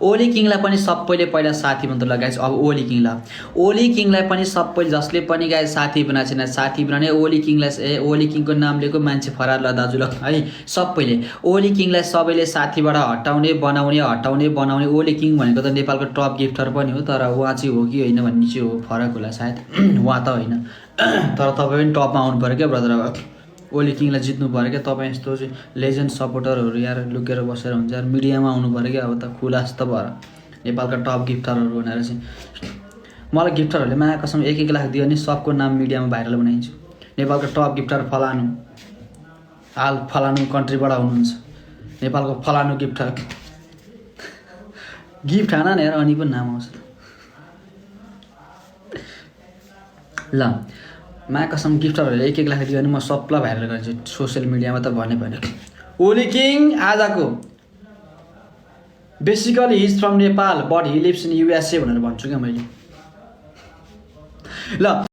ओली किङलाई पनि सबैले पहिला साथी भन्दै लगाएछ। अब ओली किङलाई पनि सबैले जसले पनि गाइस साथी बनाएको छैन साथी बनाउने ओली किङलाई ओली किङको नाम लिएको मान्छे फरार ल दाजु ल है सबैले ओली किङलाई सबैले साथीबाट हटाउने बनाउने ओली किङ भनेको त नेपालको टप गिफ्टर पनि हो तर उहाँ चाहिँ हो कि होइन भन्ने चाहिँ हो फरक होला सायद उहाँ त होइन तर तपाईँ पनि टपमा आउनु पऱ्यो क्या ब्रदर। अब ओली किङलाई जित्नु पऱ्यो क्या तपाईँ यस्तो चाहिँ लेजेन्ड सपोर्टरहरू यार लुकेर बसेर हुन्छ यार मिडियामा आउनु पऱ्यो क्या अब त खुलास त भएर नेपालका टप गिफ्टरहरू भनेर चाहिँ मलाई गिफ्टरहरूले माया कसम 1-1 लाख दियो भने सबको नाम मिडियामा भाइरल बनाइदिन्छु। नेपालको टप गिफ्टर फलानु हाल फलानु कन्ट्रीबाट हुनुहुन्छ नेपालको फलानु गिफ्टर गिफ्ट हाना न यार अनि पनि नाम आउँछ ल माया कसम गिफ्टरहरूले 1-1 लाख दियो भने म सबलाई भाइरल गर्छु सोसियल मिडियामा त भने ओली किङ आजको basically he's from Nepal but he lives in USA भनेर भन्छु क्या मैले ल।